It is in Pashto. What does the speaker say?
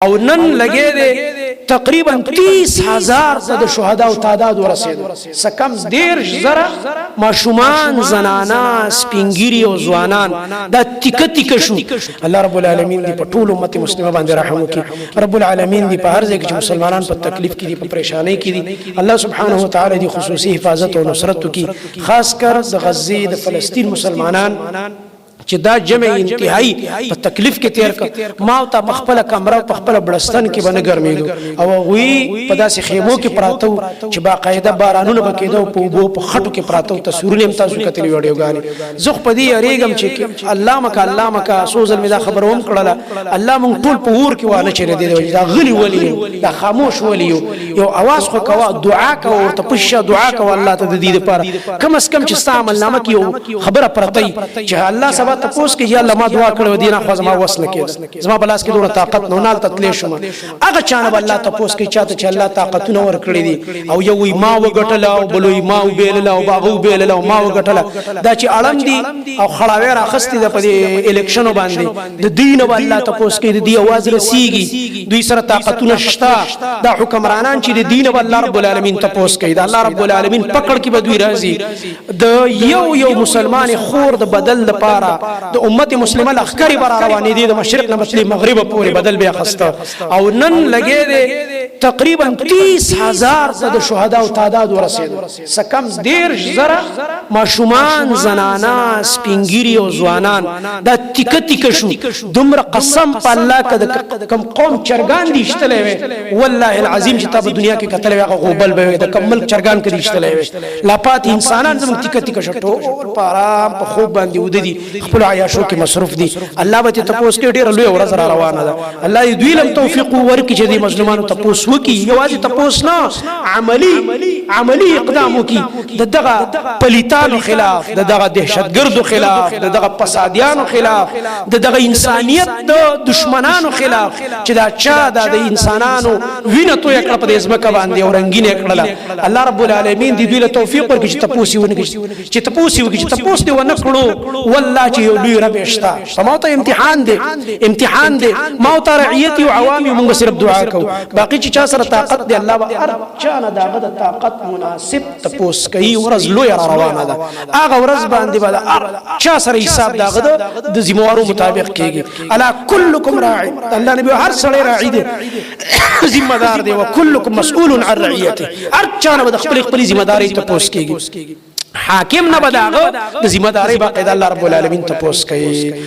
او نن لګې دی تقریبا 30,000 ته د شهدا او تعداد ورسېدو. څه کم 30,000 ماشومان، زنانا، سپینګیري او ځوانان دا تیکه تیکه شو. الله رب العالمین دې په ټول امت مسلمه باندې رحم وکړي. رب العالمین دې په هر ځای کې چې مسلمانان په تکلیف کې دي، په پریشانۍ کې دي، الله سبحانه وتعالی دې خصوصي حفاظت او نصرت وکړي. خاص کر د غزې، د فلسطین مسلمانان چې دا جمع انتهایی په تکلیف کې تیر ک. ما او تا په خپل کمره، په خپل بړستن کې باندې ګرمېدو او هغوی په داسې خیمو کې پراته وو چې باقاعده بارانونه به کېده او په اوبو، په خټو کې پراته وو. تصویرونه هم تاسو کتلي، ویډیوګانې. زه خو په دې یریږم چې الله مکه، الله مکه، څو ځل مې دا خبره هم کړله، الله مونږ ټول په اور کې وانه چېرې. دې وجې دا غلي ولي یو؟ دا خاموش ولي یو؟ یو اواز خو کوه، دعا کوه ورته، پشه دعا کوه الله ته د دې لپاره. کم از کم چې ستا عملنامه کې یو خبره پرته چې الله سبا تپوس کې، یا الله ما دعا کړو، دینه خو زما وس نه کېده، زما بلاس کې دومره طاقت نه نال تتلې شوم. هغه چانه به الله تپوس کې چاته چې الله طاقتونه ورکړي دي. او یو ما وګټله او بلوي ما وبېلله او باغو وبېلله او ما وګټله. دا چې اړم دي او خړاوی راخستې ده په دې الیکشنو باندې، د دین به الله تپوس کې. د دې اواز رسیږي، دوی سره طاقتونه شته. دا حکمرانان چې د دین به الله رب العالمین تپوس کوي. دا الله رب العالمین پکړ کې به دوی راځي. د یو یو مسلمان خور د بدل لپاره د امت مسلمه لخرې بر روانې دي، د مشرق نه مطلب مغرب پورې بدل بیا خسته. او نن لګې دي تقریبا 30,000 ته د شهدا او تعداد ورسېدو. څه کم 30,000 ماشومان، زنانا، سپینګیري او ځوانان دا تیکه تیکه شو. دومره قسم په الله که د کم قوم چرګان دي شتلی وي، والله العظیم چې تا په دنیا کې کتلی وي، هغه غوبل به وي. د کم ملک چرګان که دي شتلی وي، لا پاتې انسانان زموږ تیکه تیکه شو. ټول په آرام په خوب باندې وده دي، خپل عیاشو کې مصروف دي. الله به تپوس کې. ډېره لویه ورځ را روانه ده. الله دې دوی لم توفیق ورکړي چې دې مظلومانو تپوس وکړي. یوازې تپوس نه، عملی اقدام وکړي د دغه پلیتانو خلاف، د دغه دهشتګردو خلاف، د دغه فسادیانو خلاف، د دغه انسانیت د دشمنانو خلاف چې دا چا دا د انسانانو وینه تویه کړه په دې ځمکه باندې او رنګینه کړله. الله رب العالمین دې دوی له توفیق ورکړي چې تپوس یې ونه کړي، چې تپوس یې وکړي. چې تپوس دې ونه کړو، والله چې یو لوی رب شته. په ما ته امتحان دی، امتحان دی. ما او ته رعیت یو، عوام یو، موږ صرف دعا کوو. باقي چې چا سره طاقت دی، الله به هر چا نه د هغه د طاقت مناسب تپوس کوي. ورځ لویه را روانه ده. هغه ورځ باندې به د هر چا سره حساب د هغه د ذمهوارو مطابق کېږي. الا کلکم راعي، الله نبی، هر سړی راعي دی، ذمہ دار دی. وکلکم مسؤول عن رعیته. هر چا نه به د خپلې خپلې ذمہ دارۍ تپوس کېږي. حاکم نه به د هغه د ذمہ دارۍ باقاعده الله رب العالمین تپوس کوي.